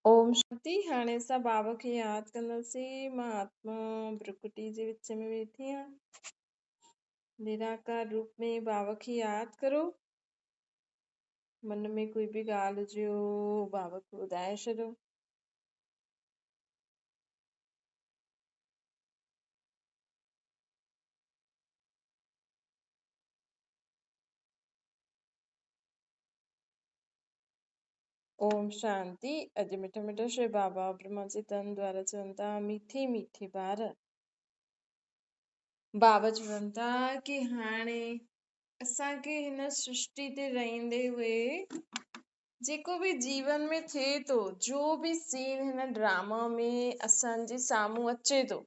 اوم شانتي. هاڻي اسان بابا کي ياد ڪنداسين. مان آتما برڪٽي جي وچ ۾ ويٺي آهيان. نراڪار روپ ۾ بابا کي ياد ڪرو. من ۾ ڪوئي به ڳالهه هجي بابا کي ٻڌائي ڇڏيو. اوم شانتي. اڄ مٺا مٺا شري بابا برهما جي تن دوارا چون ٿا، ميٺي ميٺي ٻار. بابا چون ٿا ڪي هاڻي اسان کي هن سرشٽي تي رهندي هئي جيڪو به جيون ۾ ٿئي ٿو، جو به سين هن ڊراما ۾ اسان جي سامهون اچي ٿو،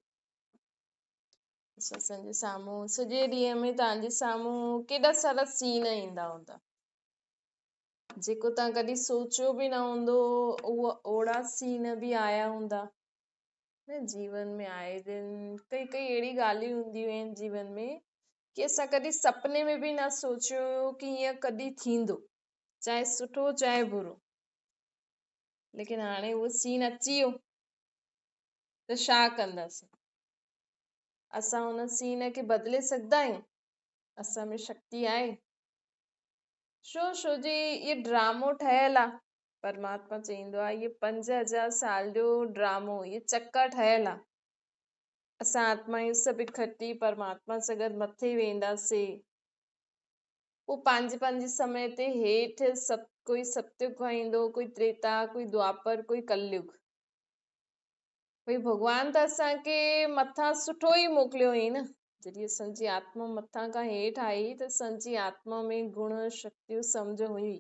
اسان جي سامهون سڄي ڏينهن ۾ توهان جي سامهون ڪيڏا سارا سين ايندا هوندا، جيڪو توهان ڪڏهن سوچيو به نه هوندو، اهو اوڙا سين به آيا هوندا نه جيون ۾ آئي دن. ڪئي ڪئي اهڙي ڳالهيون هونديون آهن جيون ۾ ڪي اسان ڪڏهن سپني ۾ به نه سوچيو هيو ڪي ائين ڪڏهن ٿيندو، چاهي سٺو چاهي برو، ليڪن هاڻي اهو سين اچي ويو ته ڇا ڪنداسين؟ اسان ان سين کي بدلي سگهندا آهيون؟ اسان ۾ شڪتي آهي؟ ڇو؟ ڇو جي اهي ڊرامو ٺهيل آ. پرماتما چئيندو آ اهي 5000 سال جو ڊرامو، اهي چڪر ٺهيل آ. اسان آتمائون سڀ اڪٺي پرماتما سان گڏ مٿي وينداسين، پوء پنهنجي پنهنجي سمي تي هيٺ ڪوئي ستيگ کان ايندو، ڪوئي تريتا، ڪوئي دوآپر، ڪوئي ڪليگ. ڀئي ڀڳوان ته اسان کي مٿان سٺو ئي موڪليو هئي نه. جڏهن اسان جي آتما مٿان کان هيٺ آئي ته اسان جي آتما ۾ گڻ شڪتيون سمجهه هئي،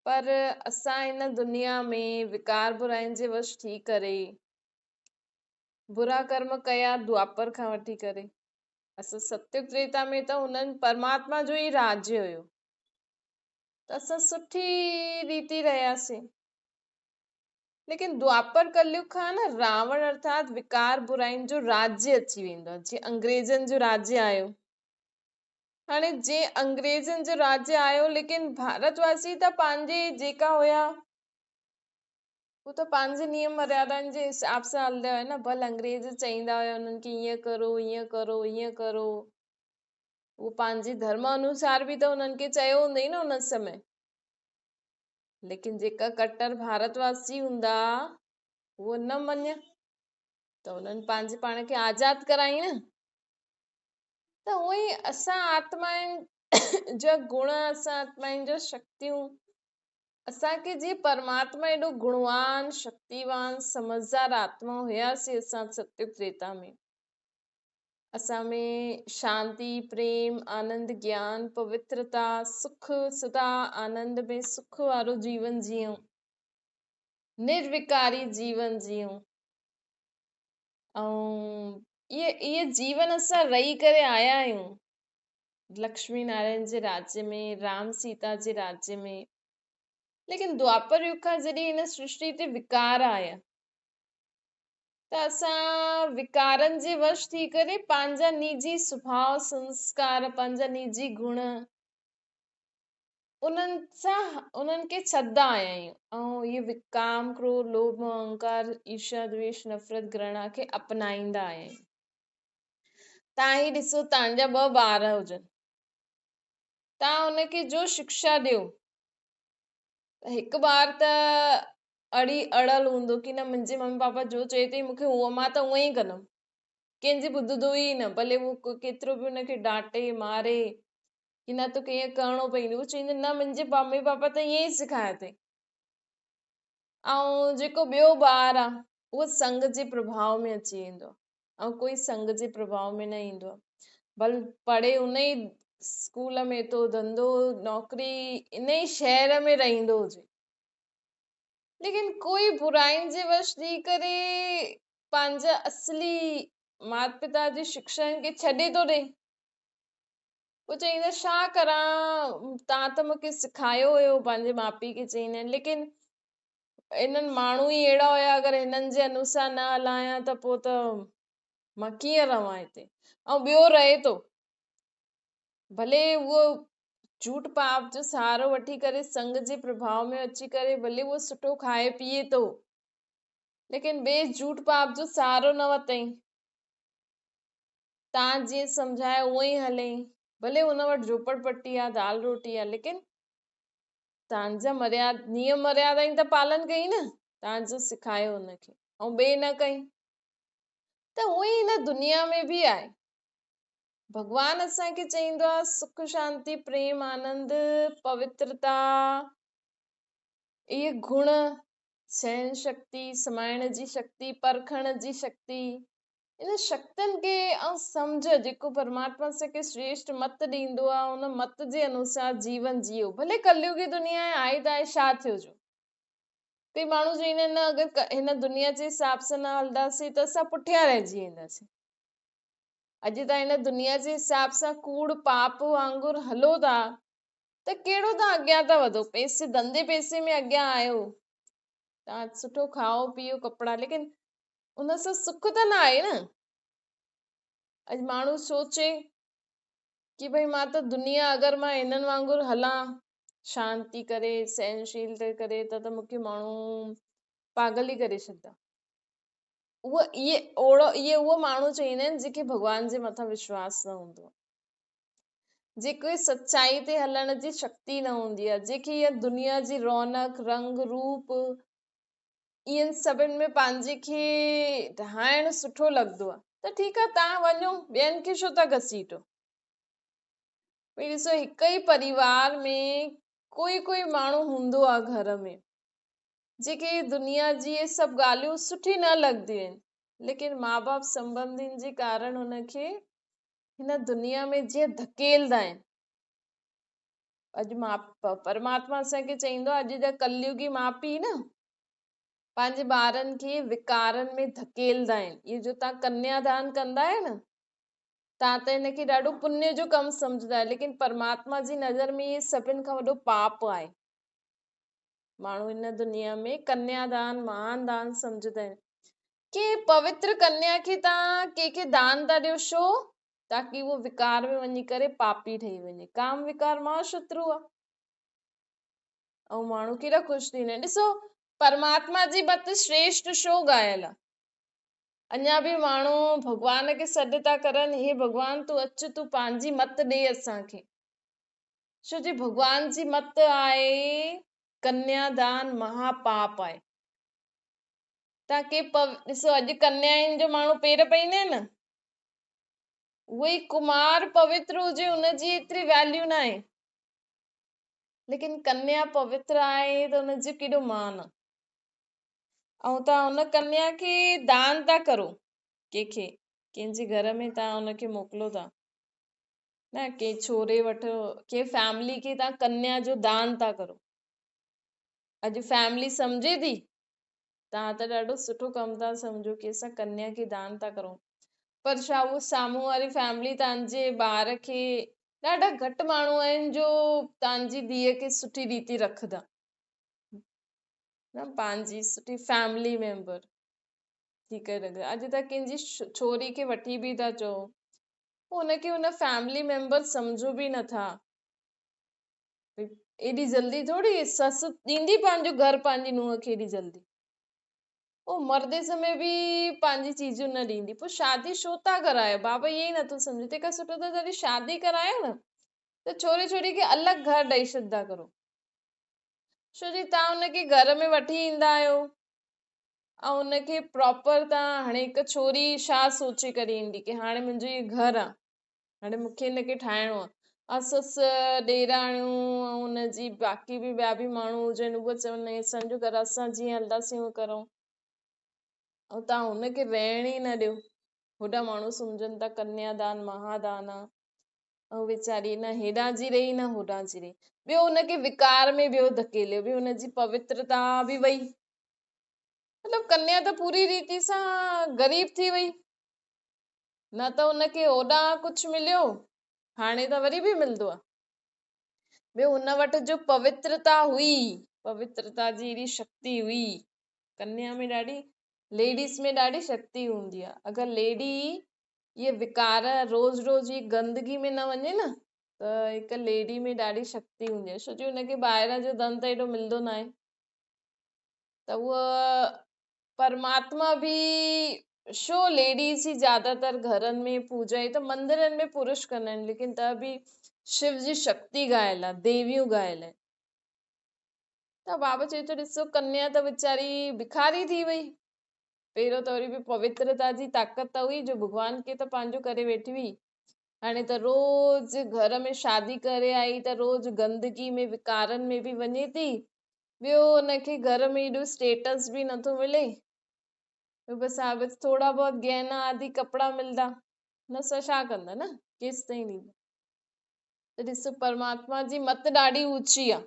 پر اسان هن دنيا ۾ وڪار براين جي وش ٿي ڪري برا ڪرم ڪيا. دوآپر کان وٺي ڪري اسان ستيگ تريتا ۾ ته هنن پرماتما جو ئي راجيه هيو ته اسان سٺي ريتي رهياسين، ليڪن دوآپر ڪليگ کان نه راوڻ ارٿات وڪار براين جو راجيه اچي ويندو آهي. جيئن انگريزن جو راجيه آيو، هاڻي جيئن انگريزن جو راجيه آيو، ليڪن ڀارت واسي ته پنهنجي جيڪا هيا هو ته پنهنجي نيم مريادائن جي حساب سان هلندا هيا نه. ڀل انگريز چئيندا هيا انهن کي ائين ڪرو ائين ڪرو ائين ڪرو، هو پنهنجي ڌرم انوسار به ته انهن کي چيو هوندئي نه ان سمي، ليڪن جيڪا ڪٽر ڀارت واسي هوندا اهو نه مڃيا ته انهن پنهنجي پاڻ کي آزاد ڪرائي نه. ته اونئن ئي اسان آتمائن جا گڻ، اسان آتمائن جا شڪتيون، اسان کي جيئن پرماتما ايڏو گڻوان، شڪتيوان، سمجهدار آتما هياسين اسان ستيگ تريتا ۾، اسان ۾ شانتي، پريم، آنند، گيان، پوترتا، سک، سدا آنند ۾ سک وارو جيون جيئون، نروڪاري جيون جيئون ۽ اهي جيون اسان رهي ڪري آيا آهيون لڪشمي نارائڻ جي راجيه ۾، رام سيتا جي راجيه ۾، ليڪن دوآپر يگ کان جڏهن هن سرشٽي تي وڪار آيا ته اسان وڪارن جي وش ٿي ڪري پنهنجا نجي سڀاء، سنسڪار، پنهنجا نجي گڻ انهن سان انهن کي ڇڏندا آيا آهيون ۽ اهي ڪام، ڪروڌ، لوڀ، موهه، اهنڪار، ايرشا، دويش، نفرت، گرڻا کي اپنائيندا آيا آهيون. تان هي ڏسو تان جا ٻه ٻار هجن، تان ان کي جو شڪشا ڏيو ته هڪ ٻار ته اڙي اڙل هوندو ڪي نه منهنجي ممي پاپا جو چئي ٿي مون کي هو مان ته اونئن ئي ڪندم، ڪنهن جي ٻڌندو ئي نه، ڀلي هو ڪيترو به ان کي ڊانٽي ماري ڪي نه توکي ائين ڪرڻو پوندو، هو چوندو نه منهنجي ممي پاپا ته ائين ئي سکايو اٿئي. ۽ جيڪو ٻيو ٻار آ اهو سنگ جي پرڀاء ۾ اچي ويندو آ ۽ ڪوئي سنگ جي پرڀاء ۾ نه ايندو آ، ڀل پڙهي ان ئي اسڪول ۾ ٿو، ڌنڌو نوڪري ان ئي شهر ۾ رهندو هجي، ليڪن ڪوئي براين جي وش ٿي ڪري پنهنجا اصلي مات پتا جي شڪشائن کي ڇڏي ٿو ڏئي. پوء چئيندا ڇا ڪران تان ته مونکي سکايو هيو، پنهنجي ماء پيء کي چئيندا آهن، ليڪن انهن ماڻهو ئي اهڙا هيا اگر هنن جي انوسار نه هلايان ته پوء ته مان ڪيئن رهان هتي. ۽ ٻيو رهي ٿو ڀلي اهو جھوٺ پاپ جو سهارو وٺي ڪري سنگ جي پرڀاء ۾ اچي ڪري ڀلي اهو سٺو کائي پيئي ٿو ليڪن ٻئي جھوٺ پاپ جو سهارو نه ورتائين. تان جيئن سمجھايو اونئن ئي هليائين. ڀلي ان وٽ جھوپڙ پٽي آ، دال روٽي آ ليڪن تان جا مرياد نيم مريادا ئي ته پالن ڪئي نه، تان جو سکايو ان کي ۽ ٻئي نه ڪئي. ته اونئن ئي هن دنيا ۾ به آهي. ڀڳوان اسان کي چئيندو آهي سک شانتي پريم آنند پوترتا اهي گڻ سهن شڪتي سمائڻ جي شڪتي پرکڻ جي شڪتي ان شڪتين کي ۽ سمجھ جيڪو پرماتما اسان کي شريشٽ مت ڏيندو آهي ان مت جي انوسار جيون جيئو ڀلي ڪليوگي دنيا آهي ته آهي ڇا ٿيو جو ڪئي ماڻهو چئيندا آهن نه اگر هن دنيا جي حساب سان نه هلنداسين ته اسان پٺيان رهجي وينداسين اڄ توهان هن دنيا جي حساب سان ڪوڙ پاپ وانگر هلو ٿا ته ڪهڙو توهان اڳيان ٿا وڌو پئسي ڌنڌي پئسي ۾ اڳيان آهيو توهان سٺو کائو پيئو ڪپڙا ليڪن ان سان سک ته نه آهي نه اڄ ماڻهو سوچي ڪي ڀئي مان ته دنيا اگر مان هنن وانگر هلان شانتي ڪري سهنشيل ڪري ته مونکي ماڻهو پاڳل ئي ڪري ڇڏدا اهو اهي اوڙو اهي اهو ماڻهو چئيندا آهن جيڪي ڀڳوان جي مٿان وشواس نه هوندو آهي جيڪي سچائي تي هلڻ جي شڪتي نه هوندي آهي جيڪي اها دنيا جي رونق رنگ روپ انهن سڀن ۾ پنهنجي کي ڍائڻ سٺو لڳندو آهي ته ٺيڪ آهي تان وڃو ٻين کي ڇو ٿا گهسيٽو ڀئي ڏسو هڪ ئي پريوار ۾ ڪوئي ڪوئي ماڻهو هوندو آهي گهر ۾ جيڪي دنيا جي اهي سڀ ڳالهيون سٺي نه لڳنديون آهن ليڪن ماء باپ سنٻنڌين جي ڪارڻ هن کي هن دنيا ۾ جيئن ڌڪيلدا آهن. اڄ ماء پرماتما اسان کي چئيندو آهي اڄ جا ڪليوگي ماء پيء نه پنهنجي ٻارن کي وڪارن ۾ ڌڪيلدا آهن. اهو جو تان ڪنيا دان ڪندا آهيو نه تان ته هن کي ڏاڍو پڃ جو ڪم سمجهندا آهيو ليڪن پرماتما جي نظر ۾ اهي سڀن کان وڏو پاپ آهي. ماڻهو هن دنيا ۾ ڪنيا دان مهان دان سمجهندا آهن. ڪنهن پوتر ڪنيا کي توهان ڪنهن کي دان ٿا ڏيو ڇو؟ تاڪي اهو وڪار ۾ وڃي ڪري پاپي ٺهي وڃي. ڪام وڪار مها شترو آهي. ۽ ماڻهو ڪيڏا خوش ٿيندا آهن. ڏسو پرماتما جي مت شريشٽ ڇو ڳايل آهي؟ اڃا به ماڻهو ڀڳوان کي سڏ ٿا ڪرن، هي ڀڳوان تون اچ تون پنهنجي مت ڏي اسان کي. ڇو جي ڀڳوان جي مت آهي ڪنيا دان مها پاپ آهي. تان ڪي ڏسو اڄ ڪنيائن جو ماڻهو پير پئيندا آهن نه اهو ئي ڪمار پوتر هجي ان جي ايتري ويليو نه آهي ليڪن ڪنيا پوتر آهي ته ان جو ڪيڏو مان آهي ۽ تان ان ڪنيا کي دان ٿا ڪرو ڪنهن کي ڪنهن جي گهر ۾ تان ان کي موڪلو ٿا نه ڪنهن ڇوري وٽ ڪنهن فيملي کي تان ڪنيا جو دان ٿا ڪرو اڄ فيملي سمجهي ٿي تان ته ڏاڍو سٺو ڪم ٿا سمجهو ڪي اسان ڪنيا کي دان ٿا ڪرون پر ڇا اهو سامهون واري فيملي تان جي ٻار کي ڏاڍا گهٽ ماڻهو آهن جو تان جي ڌيء کي سٺي ريتي رکندا نه پنهنجي سٺي فيملي ميمبر ٿي ڪري رکندا اڄ ته ڪنهن جي ڇوري کي وٺي به ٿا چئو پوء ان کي ان فيملي ميمبر سمجهو به نٿا. ايڏي جلدي ٿوري سس ڏيندي پنهنجو گهر پنهنجي نونهن کي ايڏي جلدي. پوء مردي سمي به پنهنجي چيزون نه ڏيندي. پوء شادي ڇو ٿا ڪرايو؟ بابا اهي ئي نٿو سمجهي. تنهن کان سٺو ته جڏهن شادي ڪرايو نه ته ڇوري ڇوري کي الڳ گهر ڏئي ڇڏدا ڪرو. ڇو جي تان ان کي گهر ۾ وٺي ايندا آهيو. ۽ ان کي پراپر تان هاڻي هڪ ڇوري ڇا سوچي ڪري ايندي ڪي هاڻي منهنجو هي گهر آ هاڻي مونکي هن کي ٺاهڻو آ ۽ سس ڏيراڻيون ۽ ان جي باقي به ٻيا به ماڻهو هجن اهي چون نه اسان جو گهر اسان جيئن هلنداسين اونئن ڪرون ۽ تان هن کي رهڻ ئي نه ڏيو هوڏا ماڻهو سمجهن ٿا ڪنيا دان مها دان آ ۽ ويچاري نه هيڏانهن جي رهي نه هوڏانهن جي رهي. ٻيو ان کي وڪار ۾ ٻيو ڌڪيليو، ٻيو ان جي پوترتا به وئي. مطلب ڪنيا ته پوري ريتي سان غريب ٿي وئي. نه ته ان کي هوڏانهن ڪجهه مليو، هاڻي ته وري به ملندو آهي. ٻيو ان وٽ جو پوترتا هئي، پوترتا جي ايڏي شڪتي هئي. ڪنيا ۾ ڏاڍي ليڊيز ۾ ڏاڍي شڪتي هوندي آهي. اگر ليڊي اهي وڪار روز روز جي گندگي ۾ نه وڃي نه ته هڪ ليڊي ۾ ڏاڍي شڪتي هوندي آهي، ڇو جو هن کي ٻاهران جو ڌن ته ايڏو ملندو نه آهي. ته هوء پرماتما به شو ليڊيز ئي زياده تر گهرن ۾ پوڄا ئي ته مندرن ۾ پرش ڪندا آهن، ليڪن ته به شو جي شڪتي ڳايل آهي، ديويون ڳايل آهن. ته بابا چئي ٿو ڏسو ڪنيا ته ويچاري بکاري ٿي وئي. پهريون ته وري به پوترتا جي طاقت ته هئي جو ڀڳوان کي ته پنهنجو ڪري ويٺي هئي. هاڻي ته روز گهر ۾ شادي ڪري آئي ته روز گندگي ۾ وڪارن ۾ به وڃي ٿي. ٻيو ان کي گهر ۾ ايڏو اسٽيٽس به نٿو ملي. ٻيو بس ها بس ٿورا بهت گهنا آدي ڪپڙا ملدا. نه سا ڇا ڪندا نه ڪيستائين ڏيندا. ته ڏسو پرماتما جي مت ڏاڍي اوچي آ.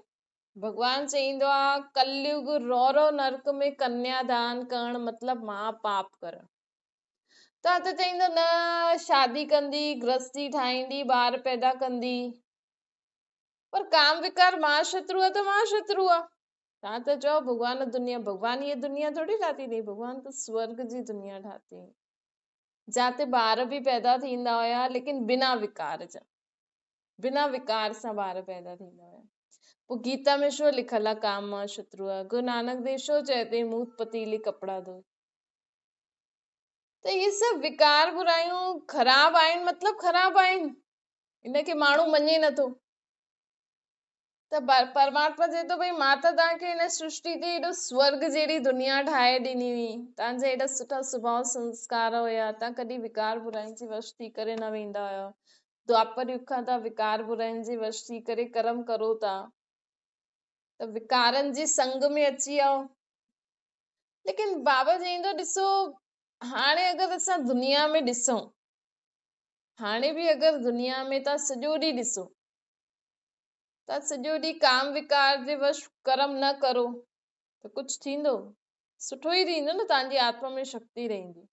ڀڳوان چئيندو آ ڪليگ رورو نرڪ ۾ ڪنيا دان ڪرڻ مطلب مها پاپ ڪرڻ. ته ته چئيندو نه شادي ڪندي، گرهستي ٺاهيندي، ٻار پيدا ڪندي. پر ڪام وڪار مهاشترو آ ته مهاشترو آ. توهان ته چئو ڀڳوان دنيا، ڀڳوان هيء دنيا ٿوري ٺاهي اٿئي، ڀڳوان ته سورڳ جي دنيا ٺاهي، جاتي ٻار به پيدا ٿيندا هيا ليڪن بنا وڪار جا، بنا وڪار سان ٻار پيدا ٿيندا هيا. پوء گيتا ۾ ڇو لکيل آ ڪام مهاشترو آ؟ گرو نانڪ ديو ڇو چئي اٿئي موت پتيلي ڪپڙا ڌوئي؟ ته اهي سڀ وڪار برايون خراب آهن، مطلب خراب آهن، ان کي ماڻهو مڃي نٿو. ته پرماتما چئي ٿو ڀئي مان ته توهان کي هن سرشٽي تي ايڏو سورڳ جهڙي دنيا ٺاهي ڏني هئي، توهان جا ايڏا سٺا سڀاء سنسڪار هيا، توهان ڪڏهن وڪار براين جي وش ٿي ڪري نه ويندا هيا، دوآپر يگ کان توهان وڪار براين جي وش ٿي ڪري ڪرم ڪرو ٿا ته وڪارن جي سنگ ۾ اچي آئو. ليڪن بابا چئيندو ڏسو هاڻي اگر اسان دنيا ۾ ڏسون، هاڻي به اگر دنيا ۾ توهان سڄو ڏينهن ڏسو، توهان سڄو ڏينهن ڪام وڪار جي وش ڪرم نه ڪرو ته ڪجهه ٿيندو؟ سٺو ئي ٿيندو نه، توهان جي آتما ۾ شڪتي رهندي.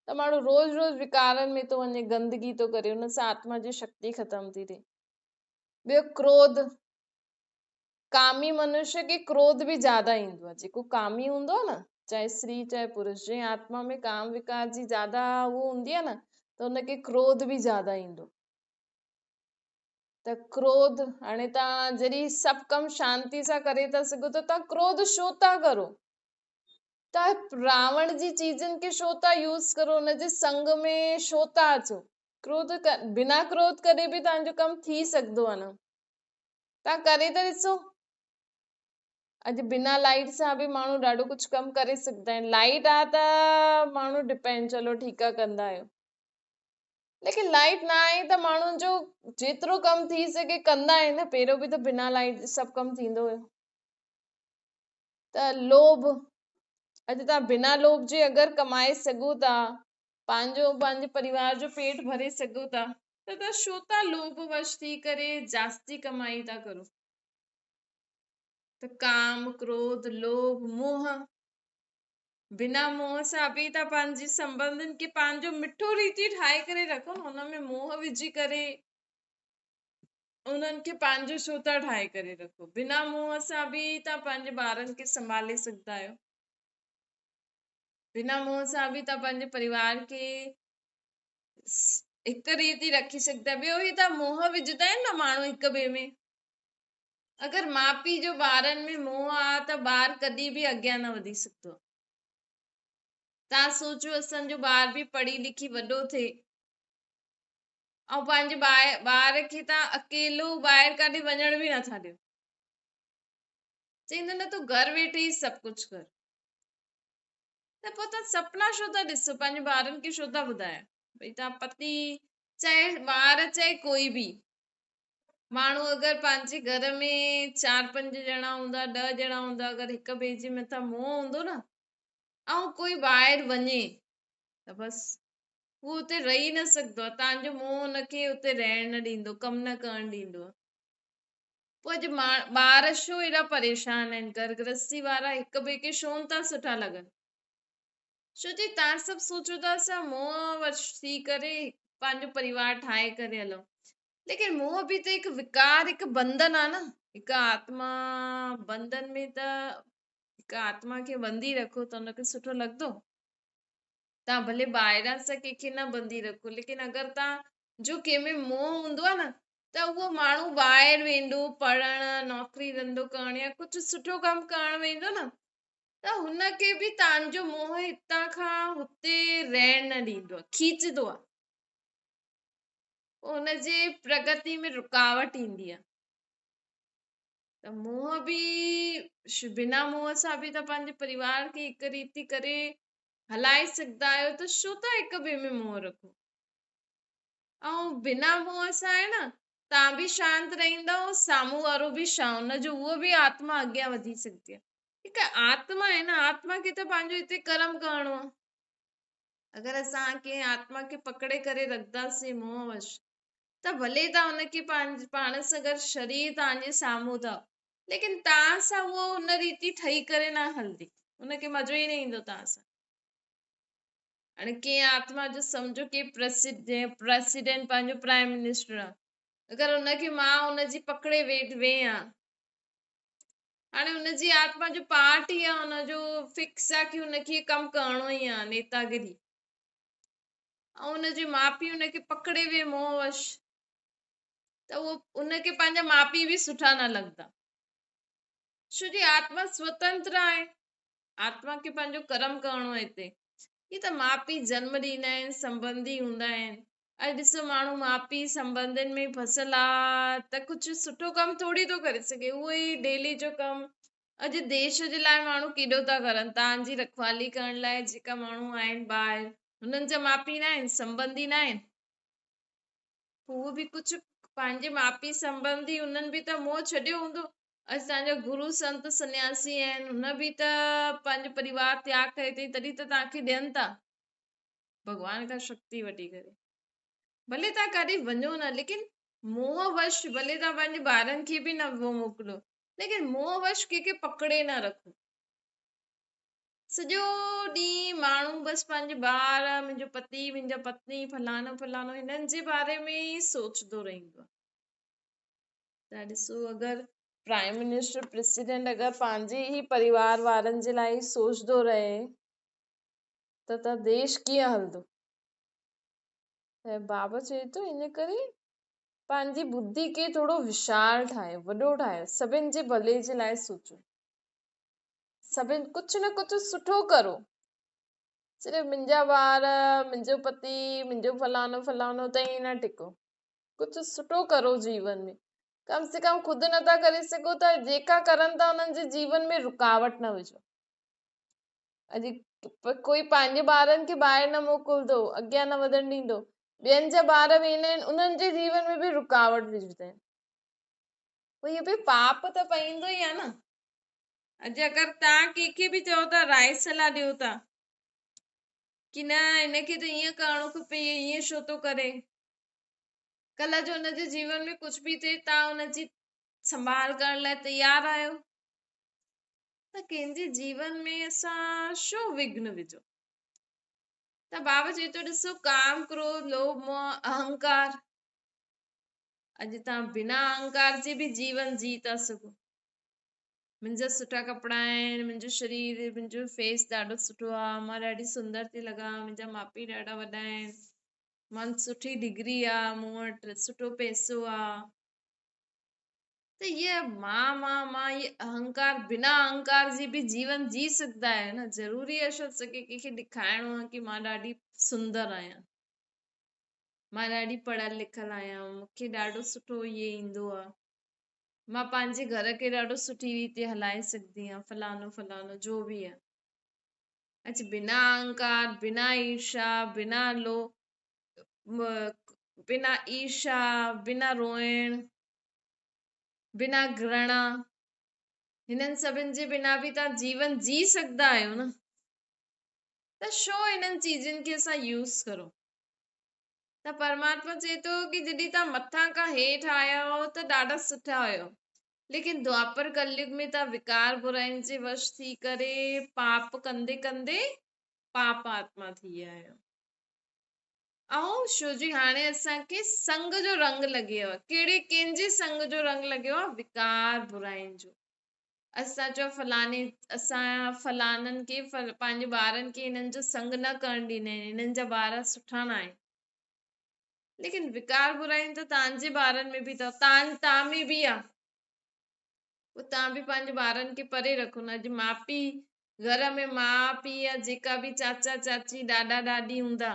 ته ماڻهو روز روز وڪارن ۾ ٿو وڃي، گندگي ٿو ڪري، ان سان آتما جي شڪتي ختم ٿي ٿئي. ٻيو ڪروڌ، ڪامي منشيه کي ڪروڌ به زياده ايندو آهي. جيڪو ڪامي هوندو آهي نه، چاهي استري چاهي پرش، جنهن آتما ۾ ڪام وڪار جي زياده اهو هوندي آهي نه، ته ان کي ڪروڌ به زياده ايندو. ته ڪروڌ، هاڻي توهان جڏهن سڀ ڪم شانتي سان ڪري ٿا سگهو ته توهان ڪروڌ ڇو ٿا ڪرو؟ توهان راوڻ جي چيزن کي ڇو ٿا يوز ڪرو؟ ان جي سنگ ۾ ڇو ٿا اچو؟ ڪروڌ بنا ڪروڌ ڪري به توهان جو ڪم ٿي سگهندو آهي نه، توهان ڪري ته ڏسو. اڄ بنا لائيٽ سان به ماڻهو ڏاڍو ڪجهه ڪم ڪري سگهندا آهن. لائيٽ آ ته ماڻهو ڊپينڊ چلو ٺيڪ آ ڪندا آهيو، ليڪن لائيٽ نه آئي ته ماڻهن جو جيترو ڪم ٿي سگهي ڪندا آهن نه. پهريون به ته بنا لائيٽ جي سڀ ڪم ٿيندو هيو. ته لوڀ، اڄ توهان بنا لوڀ جي اگر ڪمائي سگهو ٿا، پنهنجو پنهنجي پريوار جو پيٽ ڀري سگهو ٿا، ته توهان ڇو ٿا لوڀ وش ٿي ڪري جاستي ڪمائي ٿا ڪرو؟ ته ڪام، ڪروڌ، لوڀ، موهه، بنا موهه سان به توهان پنهنجي سنٻنڌن کي پنهنجو مٺو ريتي ٺاهي ڪري رکو نه، ان ۾ موهه وجهي ڪري انهن کي پنهنجو ڇو ٿا ٺاهي ڪري رکو؟ بنا موهه سان به توهان پنهنجي ٻارن کي سنڀالي سگهندا آهيو، بنا موهه سان به توهان پنهنجي پريوار کي هڪ ريتي رکي سگهندا آهيو. ٻيو هي ته موهه وجهندا آهن نه ماڻهو هڪ ٻئي ۾، اگر ماء پيء جو ٻارن ۾ موهه آ ته ٻار ڪڏهن به اڳيان نه وڌي سگهندو. توهان سوچيو اسان جو ٻار به پڙهي لکي وڏو ٿئي ۽ پنهنجي ٻار کي توهان اڪيلو ٻاهر ڪاڏي وڃڻ به نٿا ڏيو، چئيندو نه تون گهر ويٺي ئي سڀ ڪجهه ڪر، ته پوء توهان سپنا ڇو ٿا ڏسو؟ پنهنجي ٻارن کي ڇو ٿا ٻڌايو؟ ڀئي توهان پتي چاهي ٻار چاهي ڪوئي به ماڻهو اگر پنهنجي گهر ۾ چار پنج ڄڻا هوندا، ڏهه ڄڻا هوندا، اگر هڪ ٻئي جي مٿان موهه هوندو نه ۽ ڪوئي ٻاهر وڃي ته بس هو اتي رهي نه سگهندو آهي. توهان جو موهه هن کي اتي رهڻ نه ڏيندو، ڪم نه ڪرڻ ڏيندو آهي. پوء اڄ ٻار ڇو ايڏا پريشان آهن؟ گهر گرهستي وارا هڪ ٻئي کي ڇو نه ٿا سٺا لڳن؟ ڇو جي توهان سڀ سوچو ٿا اسان موهه وش ٿي ڪري پنهنجو پريوار ٺاهي ڪري هلون، ليڪن موهه به ته هڪ وڪار، هڪ بنڌن آ نه. هڪ آتما بنڌن ۾ ته هڪ آتما کي بندي رکو ته ان کي سٺو لڳندو؟ توهان ڀلي ٻاهران سان ڪنهن کي نه بندي رکو، ليڪن اگر توهان جو ڪنهن ۾ موهه هوندو آ نه ته اهو ماڻهو ٻاهر ويندو پڙهڻ، نوڪري ڌنڌو ڪرڻ يا ڪجهه سٺو ڪم ڪرڻ ويندو نه ته هن کي به توهان جو موهه هتان کان هتي رهڻ نه ڏيندو آهي، کيچندو آهي. پوء هن جي پرگتي ۾ رڪاوٽ ايندي آهي. ته موهه به بنا موهه سان به توهان پنهنجي پريوار کي هڪ ريتي ڪري هلائي سگهندا آهيو ته ڇو ٿا هڪ ٻئي ۾ موهه رکو؟ ۽ بنا موهه سان آهي نه توهان به شانت رهندؤ سامهون وارو به شانت ان جو اهو به آتما اڳيان وڌي سگهندي آهي هڪ آتما آهي نه آتما کي ته پنهنجو هتي ڪرم ڪرڻو آهي اگر اسان ڪنهن آتما کي پڪڙي ڪري رکنداسين موهه وش ته ڀلي توهان ان کي پاڻ سان گڏ شرير توهان جي سامهون اٿو ليڪن توهان سان اهو ان ريتي ٺهي ڪري نه هلندي ان کي مزو ئي نه ايندو توهان سان. هاڻي ڪنهن آتما جو سمجهو ڪي پريسيڊنٽ پنهنجو پرائم منسٽر آ اگر ان کي مان ان جي پڪڙي ويٺ ويهان هاڻي ان جي آتما جو پارٽ ئي آ ان جو فڪس آ ڪي ان کي ڪم ڪرڻو ئي آ نيتاگري ۽ ان جي ماء پيء ان کي پڪڙي وي موهه وش ته اهو ان کي پنهنجا ماء پيء به سٺا نه لڳندا ڇو جي آتما سوتنتر آهي آتما کي پنهنجو ڪرم ڪرڻو آهي هتي. هي ته ماء پيء جنم ڏيندا آهن، سنٻنڌي هوندا آهن. اڄ ڏسو ماڻهو ماء پيء سنٻنڌين ۾ ڦسل آ ته ڪجهه سٺو ڪم ٿوري ٿو ڪري سگهي. اهو ئي ڊيلي جو ڪم اڄ ديش جي لاء ماڻهو ڪيڏو ٿا ڪرن. تان جي رکوالي ڪرڻ لاء جيڪا ماڻهو آهن ٻاهر هنن جا ماء پيء ناهن، سنٻنڌي ناهن. هو به ڪجهه پنهنجي ماء پيء سنٻنڌي انهن به ته موهه ڇڏيو هوندو. اسان جا گرو سنت سنياسي آهن هن به ته پنهنجو پريوار تياڳ ڪئي اٿئي تڏهن ته توهان کي ڏين ٿا ڀڳوان کان شڪتي وٺي ڪري ڀلي توهان ڪاڏي وڃو نه ليڪن موهه وش ڀلي توهان پنهنجي ٻارن کي به نه موڪلو ليڪن موهه وش ڪنهن کي پڪڙي نه رکو سڄو ڏينهن ماڻهو بس پنهنجي ٻار منهنجو پتي منهنجا پتني فلاڻو فلاڻو هنن جي باري ۾ ئي سوچندو رهندو آهي ته ڏسو اگر پرائم منسٽر پريسيڊنٽ اگر پنهنجي ئي پريوار وارن جي لاء ئي سوچندو رهي ته ته ديش ڪيئن هلندو؟ ته بابا چئي ٿو ان ڪري پنهنجي ٻڌي کي ٿورو وشال ٺاهيو، وڏو ٺاهيو، سڀن جي ڀلي جي لاء سوچو، سڀن ڪجهه نه ڪجهه سٺو ڪرو، صرف منهنجا ٻار، منهنجو پتي، منهنجو فلاڻو فلاڻو تائين نه ٽڪو. ڪجهه سٺو ڪرو جيون ۾ ڪم سي ڪم خود نٿا ڪري سگهو ته جيڪا ڪرن ٿا انهن جي جيون ۾ رڪاوٽ نه وجهو. اڄ ڪوئي پنهنجي ٻارن کي ٻاهر نه موڪلندو، اڳيان نه وڌڻ ڏيندو، ٻين جا ٻار ويندا آهن انهن جي جيون ۾ به رڪاوٽ وجهندا آهن. پوء اهو به پاپ ته پئيندو ئي آهي نه. اڄ اگر توهان ڪنهن کي به چئو ٿا راء صلاح ڏيو ٿا ڪي نه هن کي ته ائين ڪرڻو کپي هي ائين ڇو ٿو ڪري. ڪلهه جو ان جي جيون ۾ ڪجهه به ٿئي توهان ان جي سنڀال ڪرڻ لاء تيار آهيو ته ڪنهن جي جيون ۾ اسان ڇو وگهن وجهو ته بابا چئي ٿو ڏسو ڪام ڪروڌ لوڀ موهه اهنڪار اڄ توهان بنا اهنڪار جي به جيون جي ٿا سگهو منهنجا سٺا ڪپڙا آهن منهنجو شرير منهنجو فيس ڏاڍو سٺو آهي مان ڏاڍي سندر ٿي لڳان منهنجا ماء پيء ڏاڍا وڏا آهن مان سٺي ڊگري آ مون وٽ سٺو پئسو آ ته هيء مان مان مان هي اهنڪار بنا اهنڪار جي به جيون جي سگهندا آهيو نه ضروري آ ڇا اسان کي ڪنهن کي ڏکائڻو آ ڪي مان ڏاڍي سندر آهيان مان ڏاڍي پڙهيل لکيل آهيان مون کي ڏاڍو سٺو هي ايندو آ مان پنهنجي گهر کي ڏاڍو سٺي ريتي هلائي سگهندي آهيان فلاڻو فلاڻو جو به آ اچ بنا اهنڪار، بنا ايرشا، بنا لو، بنا ايرشا، بنا روئڻ، بنا گرڻا، هنن سڀن جي بنا به توهان جيون جي سگهندا آهيو نه ته ڇو انهن چيزن کي اسان يوز ڪرون ته پرماتما چئي ٿو ڪي جڏهن توهان مٿان کان هيٺ آيا هئو ته ڏاڍا سٺا هيو ليڪن دوآپر ڪليگ ۾ ته وڪار براين جي وش ٿي ڪري پاپ ڪندي ڪندي پاپ آتما ٿي ويا آهيو. ۽ شو جي هاڻي اسان کي سنگ جو رنگ لڳي ويو آهي. ڪهڙي ڪنهن جي سنگ جو رنگ لڳيو آهي؟ وڪار براين جو. اسان چئو فلاڻي اسان فلاڻن کي پنهنجي ٻارن کي هنن جو سنگ نه ڪرڻ ڏيندا آهن هنن جا ٻار سٺا نه آهن. ليڪن وڪار برايون ته توهان جي ٻارن ۾ به اٿو، توهان ۾ به آ. پوء توهان به پنهنجي ٻارن کي پري رکو نه. اڄ ماء پيء گهر ۾ ماء پيء يا جيڪا به چاچا چاچي ڏاڏا ڏاڏي هوندا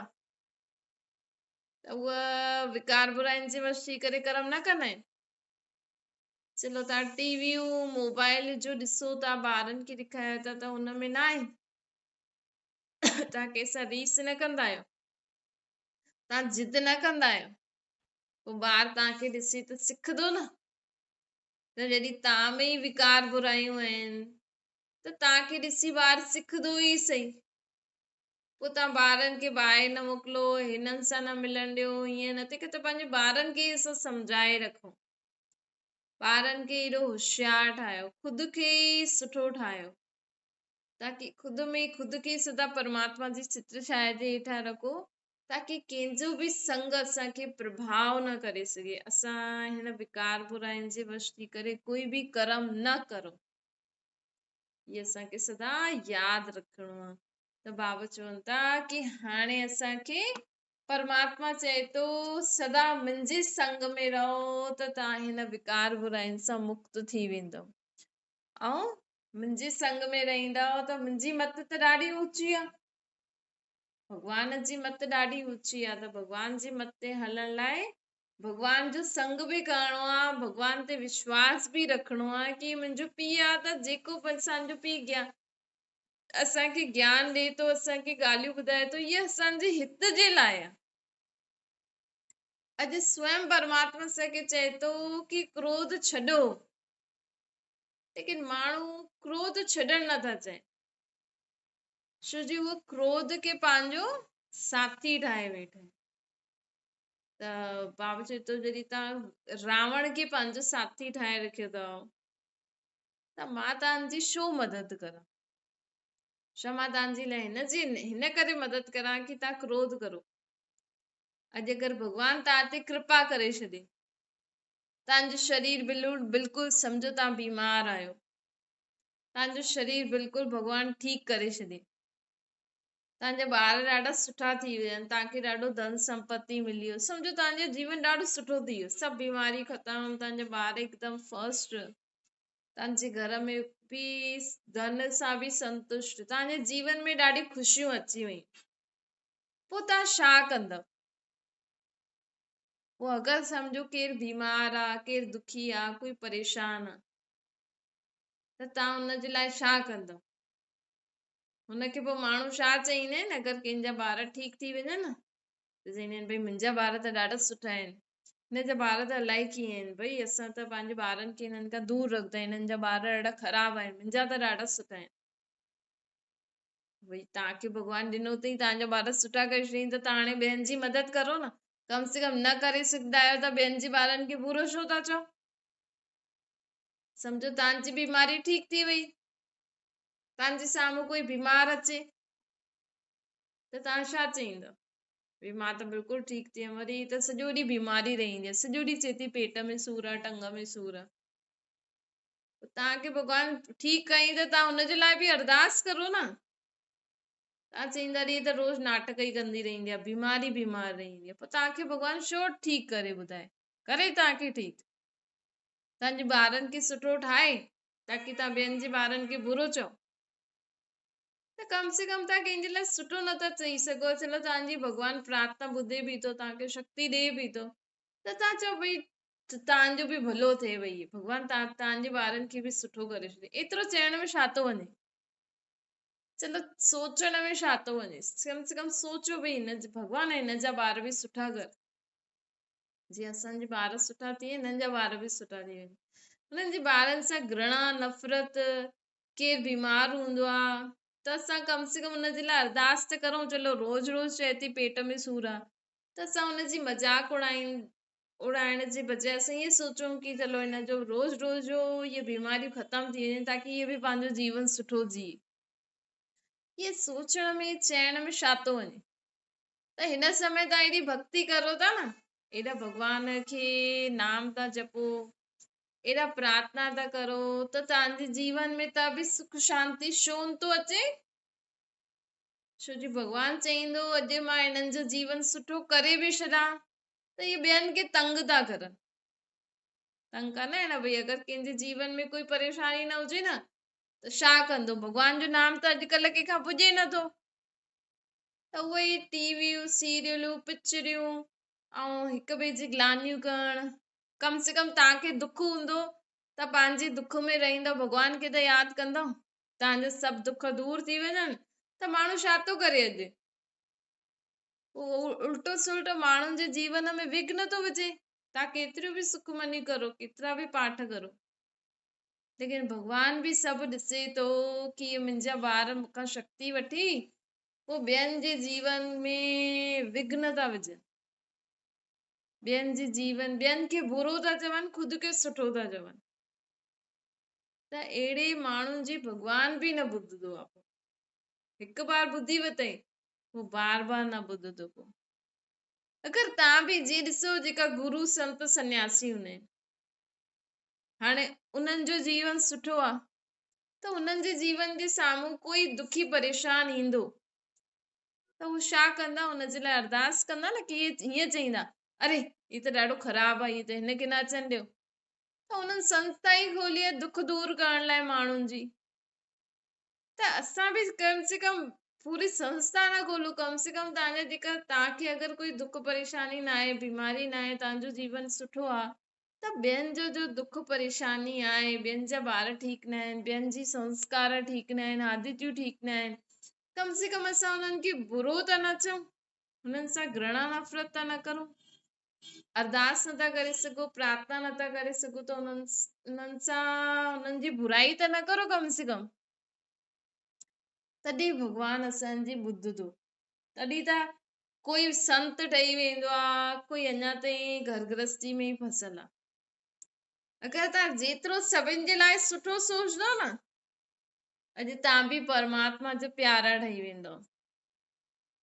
ته اهي وڪار براين جي وش ٿي ڪري ڪرم نه ڪندا آهن. چلو توهان ٽي ويون موبائل جو ڏسو ٿا ٻارن کي ڏيکاريو ٿا ته ان ۾ نه آهي. توهان ڪنهن سان ريس نه ڪندا آهيو، توهان ضد نه ڪندا آهيو، پوء ٻار توهان کي ڏسي ته سکندو نه. ته جڏهن توهان ۾ ئي وڪار برايون آهن ته توهان کي ڏسي ٻار سکندو ئي سهي. پوء توهان ٻارن کي ٻاهر نه موڪلو، هنن سان نه ملڻ ڏيو، هيئن نه تنهن کي ته پنهنجي ٻارن کي ئي اسان سمجهائي رکون. ٻارن کي ايڏو هوشيار ٺاهيو، خود کي ئي سٺو ٺاهيو، تاڪي خود ۾ خود کي سدا پرماتما جي ڇتر ڇايا جي هيٺان رکو، تاڪي ڪنهن جو به سنگ اسان کي پرڀاء نه ڪري سگهي. اسان هن وڪار براين جي وش ٿي ڪري ڪوئي به ڪرم نه ڪرون. هي اسان کي سدا ياد رکڻو آهي. ته بابا چون ٿا ڪي هاڻي اسان کي پرماتما چئي ٿو سدا منهنجي سنگ ۾ رهو ته توهان هن وڪار براين سان مڪت ٿي ويندؤ ۽ منهنجي سنگ ۾ رهندؤ ته منهنجي مت ته ڏاڍي اوچي آهي. ڀڳوان جي مت ڏاڍي اوچي آ ته ڀڳوان جي مت تي هلڻ لاء ڀڳوان جو سنگ به ڪرڻو آ، ڀڳوان تي وشواس به رکڻو آ ڪي منهنجو پيء آ ته جيڪو به اسان جو پيء گيان اسان کي گيان ڏي ٿو، اسان کي ڳالهيون ٻڌائي ٿو، اهي اسان جي هت جي لاء آ. اڄ سوئم پرماتما اسان کي چئي ٿو ڪي ڪروڌ ڇڏو، ليڪن ماڻهو ڪروڌ ڇڏڻ نٿا چاهين. ڇو جو هو ڪروڌ کي پنهنجو ساٿي ٺاهي ويٺا آهن. ته بابا چئي ٿو جڏهن توهان راوڻ کي پنهنجو ساٿي ٺاهي رکيو اٿو ته مان توهان جي ڇو مدد ڪران؟ ڇا مان توهان جي لاء هن جي هن ڪري مدد ڪران ڪي توهان ڪروڌ ڪرو؟ اڄ اگر ڀڳوان توهان تي ڪرپا ڪري ڇڏي، توهان جو شرير بلڪل سمجهو توهان بيمار آهيو، توهان جو شرير بلڪل ڀڳوان ٺيڪ ڪري ڇڏي. توهان جا ٻار ڏاڍا سٺا ٿي ويا آهن، توهان کي ڏاڍو ڌن سمپتي ملي ويو، سمجهو توهان جو جيون ڏاڍو سٺو ٿي ويو، سڀ بيماري ختم، توهان جا ٻار هڪدم فرسٽ، توهان جي گهر ۾ به ڌن سان به سنتشٽ، توهان جي جيون ۾ ڏاڍي خوشيون اچي ويون، پوء توهان ڇا ڪندؤ؟ پوء اگر سمجهو ڪير بيمار آ، ڪير دکي آ، ڪوئي پريشان آ، ته توهان ان جي لاء ڇا ڪندؤ؟ هن کي پوء ماڻهو ڇا چئيندا آهن اگر ڪنهن جا ٻار ٺيڪ ٿي وڃن نه ته چئيندا آهن ڀئي منهنجا ٻار ته ڏاڍا سٺا آهن، هن جا ٻار ته الائي ڪيئن آهن، ڀئي اسان ته پنهنجي ٻارن کي هنن کان دور رکندا آهيون، هنن جا ٻار ڏاڍا خراب آهن، منهنجا ته ڏاڍا سٺا آهن. ڀئي توهان کي ڀڳوان ڏنو اٿئي توهان جا ٻار سٺا ڪري ڇڏيائين ته توهان هاڻي ٻين جي مدد ڪرو نه، ڪم سي ڪم نه ڪري سگهندا آهيو ته ٻين جي ٻارن کي برو ڇو ٿا چئو؟ سمجهو توهان جي بيماري ٺيڪ ٿي وئي، توهان جي سامهون ڪوئي بيمار اچي ته توهان ڇا چئيندؤ؟ ڀئي مان ته بلڪل ٺيڪ ٿي ويم، وري ته سڄو ڏينهن بيماري رهندي آهي، سڄو ڏينهن چئي ٿي پيٽ ۾ سور آهي، ٽنگ ۾ سور آهي. توهان کي ڀڳوان ٺيڪ ڪيائين ته توهان هن جي لاء به ارداس ڪرو نه. توهان چئيندا رهي ته روز ناٽڪ ئي ڪندي رهندي آهي، بيمار ئي بيمار رهندي آهي، پوء توهان کي ڀڳوان ڇو ٺيڪ ڪري ٻڌائي؟ ڪري توهان کي ٺيڪ. توهان جي ٻارن کي سٺو ٺاهي تاڪي توهان ٻين جي ٻارن کي برو چئو ته ڪم سي ڪم توهان ڪنهن جي لاء سٺو نٿا چئي سگهو، چلو توهان جي ڀڳوان پرارٿنا ٻڌي به ٿو، توهان کي شڪتي ڏي به ٿو ته توهان چئو ڀئي توهان جو به ڀلو ٿئي، ڀئي ڀڳوان توهان جي ٻارن کي به سٺو ڪري ڇڏي، ايترو چئڻ ۾ ڇا ٿو وڃي؟ چلو سوچڻ ۾ ڇا ٿو وڃي؟ ڪم سي ڪم سوچو ڀئي هن ڀڳوان هن جا ٻار به سٺا ڪر. جي اسان جي ٻار سٺا ٿي هنن جا ٻار به سٺا ٿي وڃن. هنن جي ٻارن سان گهرڻا، نفرت، ڪير بيمار هوندو آ ته اسان ڪم سي ڪم ان جي لاء ارداس ته ڪرون، چلو روز روز چئي ٿي پيٽ ۾ سور آ ته اسان ان جي مذاق اڙائين اڙائڻ جي بجاء اسان ائين سوچون ڪي چلو هن جو روز روز جو اهي بيماريون ختم ٿي وڃن تاڪي اهي به پنهنجو جيون سٺو جيئي. اهي سوچڻ ۾ چئڻ ۾ ڇا ٿو وڃي؟ ته هن سمي توهان ايڏي ڀڳتي ڪرو ٿا نه، ايڏا ڀڳوان کي نام ٿا جپو، ايڏا پرارٿنا ٿا ڪرو ته توهان جي جيون ۾ ته به سک شانتي ڇو نه ٿو اچي؟ ڇو جو ڀڳوان چئيندو اڄ مان هنن جو جيون سٺو ڪري به ڇڏان ته اهي ٻين کي تنگ ٿا ڪرن. تنگ ڪندا آهن نه ڀئي اگر ڪنهن جي جيون ۾ ڪوئي پريشاني نه هجي نه ته ڇا ڪندو ڀڳوان جو نام ته اڄڪلهه ڪنهن کان پڄي نٿو ته اهي ئي ٽي ويون سيريلون پڪچريون ۽ هڪ ٻئي جي گلانيون ڪرڻ ڪم سي ڪم توهان کي دک هوندو ته پنهنجي دک ۾ رهندو ڀڳوان کي ته ياد ڪندو توهان جا سڀ دک دور ٿي وڃن ته ماڻهو ڇا ٿو ڪري اڄ اهو الٽو سلٽو ماڻهن جي جيون ۾ وگهن ٿو وجهي توهان ڪيتريون به سکمنيون ڪرو ڪيترا به پاٺ ڪرو ليڪن ڀڳوان به سڀ ڏسي ٿو ڪي اهي منهنجا ٻار مون کان شڪتي وٺي پوء ٻين جي جيون ۾ وگهن ٿا وجهن، ٻين جي جيون ٻين کي برو ٿا چون خود کي سٺو ٿا چون ته اهڙي ماڻهن جي ڀڳوان به نه ٻڌندو آهي. هڪ بار ٻڌي ورتائين پوء بار بار نه ٻڌندو پوء اگر تان به جي ڏسو جيڪا گرو سنت سنياسي هوندا آهن هاڻي انهن جو جيون سٺو آ ته انهن جي جيون جي سامهون ڪوئي دکي پريشان ايندو ته هو ڇا ڪندا ان جي لاء ارداس ڪندا نه ڪي هيئن چئيندا اري هي ته ڏاڍو خراب آ هي ته هن کي نه اچڻ ڏيو ته انهن سنسٿا ئي کولي آ دک دور ڪرڻ لاء ماڻهن جي ته اسان به ڪم سي ڪم پوري سنسٿا نه کولون ڪم سي ڪم توهان جا جيڪا توهان کي اگر ڪوئي دک پريشاني نه آهي بيماري نه آهي توهان جو جيون سٺو آ ته ٻين جو جو دک پريشاني آهي ٻين جا ٻار ٺيڪ نه آهن ٻين جي سنسڪار ٺيڪ نه آهن عادتيون ٺيڪ نه آهن ڪم سي ڪم اسان انهن کي برو ته نه چئون انهن سان گهرڻا نفرت ته نه ڪرون ارداس نٿا ڪري سگهو پرارٿنا نٿا ڪري سگهو ته انهن انهن سان انهن جي برائي ته نه ڪرو ڪم سي ڪم تڏهن ڀڳوان اسان جي ٻڌندو تڏهن ته ڪوئي سنت ٺهي ويندو آ ڪوئي اڃا تائين گهر گرهستي ۾ ئي ڦسل آ. اگر توهان جيترو سڀن جي لاء سٺو سوچندو نه اڄ توهان به پرماتما جو پيارا ٺهي ويندو.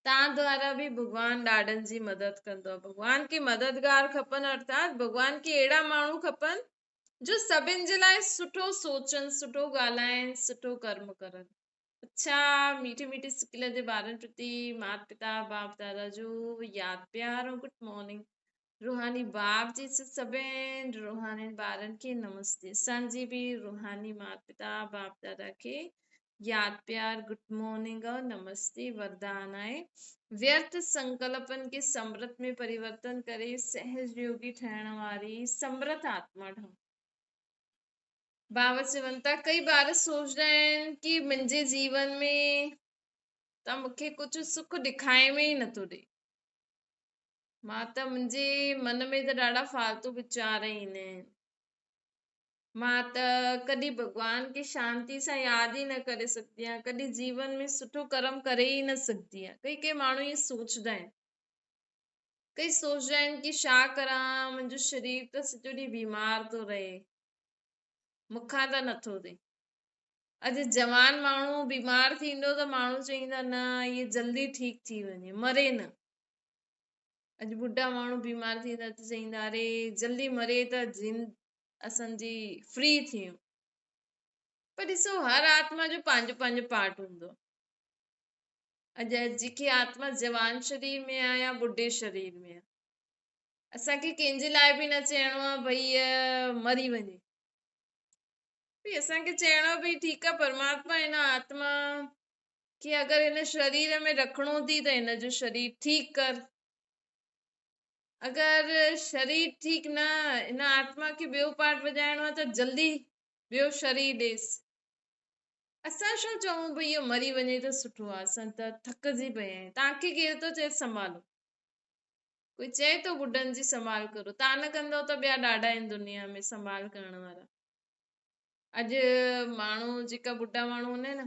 توهان دوارا به ڀڳوان ڏاڍن جي مدد ڪندو. ڀڳوان کي مددگار کپن ارٿات ڀڳوان کي اهڙا ماڻهو کپن جو سڀن جي لاء سٺو سوچن، سٺو ڳالهائن، سٺو ڪرم ڪرن. اڇا ميٺي ميٺي سڪل جي ٻارن پرتي مات پتا باپ دادا جو ياد پيار ۽ گڊ مارننگ روحاني باپ جي سڀين روحانين ٻارن کي نمستي اسان جي به روحاني مات پتا باپ دادا کي ياد پيار گڊ مارننگ ۽ نمستي وردان آهي ويرٿ سنڪلپن کي سمرت ۾ پريورتن ڪري سهج يوگي ٺهڻ واري سمرت آتما ٺهون. بابا چون ٿا ڪئي ٻار سوچدا آهن ڪي منهنجي جيون ۾ ته مونکي ڪجهه سک ڏکائي ۾ ئي نٿو ڏي مان ته منهنجي من ۾ ته ڏاڍا فالتو ويچار ايندا آهن مان ته ڪڏهن ڀڳوان کي شانتي سان ياد ئي نه ڪري سگهندي آهيان ڪڏهن جيون ۾ سٺو ڪرم ڪري ئي نه سگهندي آهيان ڪئي ڪئي ماڻهو ائين سوچدا آهن ڪئي سوچدا آهن ڪي ڇا ڪران منهنجو شرير ته سڄو ڏينهن بيمار ٿو رهي مون کان ته نٿو ٿئي. اڄ جوان ماڻهو بيمار ٿيندو ته ماڻهو چئيندا نه هي جلدي ٺيڪ ٿي وڃي مري نه. اڄ ٻڍا ماڻهو بيمار ٿيندا ته چئيندا اري جلدي مري ته جند اسان جي فري ٿيون. پر ڏسو هر آتما جو پنهنجو پنهنجو پارٽ هوندو. اڄ جيڪي آتما جوان شرير ۾ آ يا ٻڍي شرير ۾ آ. اسان کي ڪنهن جي لاء به نه چئڻو آ ڀئي مري وڃي. ڀئي اسان کي چئڻو آ ڀئي ٺيڪ آ پرماتما هن آتما کي اگر هن شرير ۾ رکڻو ٿي ته هن جو شرير ٺيڪ ڪر. اگر شرير ٺيڪ نه هن آتما کي ٻيو پارٽ وڄائڻو آ ته جلدي ٻيو شرير ڏيس. اسان ڇو چئون ڀئي اهو مري وڃي ته سٺو آ اسان ته ٿڪجي پيا آهيون. توهان کي ڪير ٿو چئي سنڀالو. ڪوئي چئي ٿو ٻڍن جي سنڀال ڪرو تان نه ڪندؤ ته ٻيا ڏاڍا آهن دنيا ۾ سنڀال ڪرڻ وارا. اڄ ماڻهو جيڪا ٻڍا ماڻهو هوندا آهن نه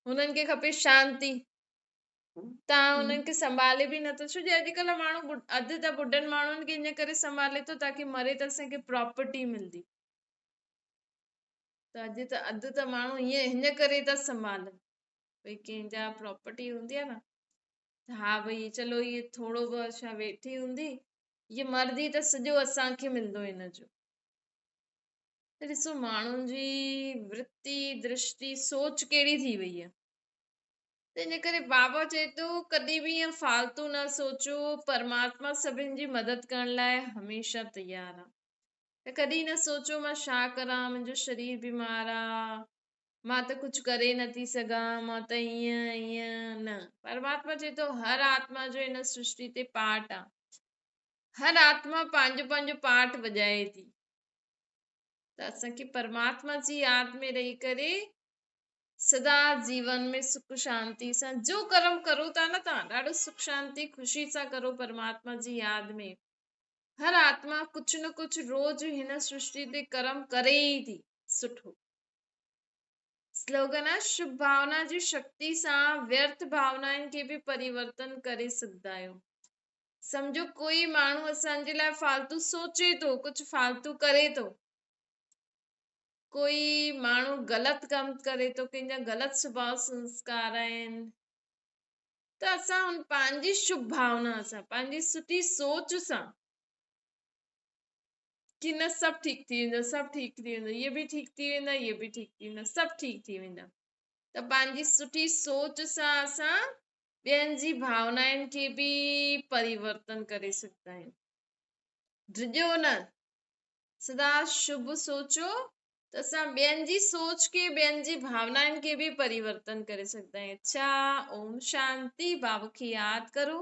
هنن کي کپي شانتي تان هنن کي سنڀالي به نٿو ڇو جو اڄڪلهه ماڻهو اڌ ته ٻڍن ماڻهن کي ان ڪري سنڀالي ٿو تاڪي مري ته اسان کي پراپرٽي ملندي ته اڄ ته اڌ ته ماڻهو هيئن هن ڪري ٿا سنڀالن ڀئي ڪنهن جا پراپرٽي هوندي آهي نه ته ها ڀئي چلو هيء ٿورو به ڇا ويٺي هوندي، هيء مرندي ته سڄو اسان کي ملندو هن جو. ته ڏسو ماڻهن جي ورتي، درشٽي، سوچ ڪهڙي ٿي وئي آهي. ته تنهنجي ڪري بابا چئي ٿو ڪڏهن به ائين فالتو نه سوچو، پرماتما سڀن جي مدد ڪرڻ لاء هميشه تيار آ. ته ڪڏهن نه سوچو مان ڇا ڪران، منهنجو شرير بيمار آ، مان ته ڪجهه ڪري نٿي سگهان، مان ته ائين ائين نه. پرماتما چئي ٿو هر آتما جو هن سرشٽي تي پارٽ آ. هر آتما پنهنجو پنهنجو پارٽ وڄائي ٿي. ته اسان کي پرماتما جي ياد ۾ رهي ڪري سدا جيون ۾ سک شانتي سان جو ڪرم ڪرو ٿا نه تان ڏاڍو سک شانتي خوشي سان ڪرو پرماتما جي ياد ۾. هر آتما ڪجهه نه ڪجهه روز هن سرشٽي تي ڪرم ڪري ئي ٿي سٺو. سلوگن آ شڀ ڀاونا جي شڪتي سان ويرٿ ڀاونائن کي به پريورتن ڪري سگهندا آهيو. سمجهو ڪوئي ماڻهو اسان جي لاء فالتو سوچي ٿو، ڪجهه فالتو ڪري ٿو، ڪوئي ماڻهو غلط ڪم ڪري ٿو، ڪنهن جا غلط سڀاء سنسڪار آهن ته اسان ان پنهنجي شڀ ڀاونا سان، پنهنجي سٺي سوچ سان ڪي نه سڀ ٺيڪ ٿي ويندو، سڀ ٺيڪ ٿي ويندو، هي به ٺيڪ ٿي ويندا، هي به ٺيڪ ٿي ويندا، سڀ ٺيڪ ٿي ويندا ته پنهنجي سٺي سوچ سان اسان ٻين جي ڀاونائن کي به پريورتن ڪري سگهندا آهيون. ڊڄو نه، سدا شڀ سوچو ته اسان ٻين جي سوچ کي، ٻين جي ڀاونائن کي به پريورتن ڪري سگهندا آهيون. اڇا، اوم شانتي، بابا کي ياد ڪرو.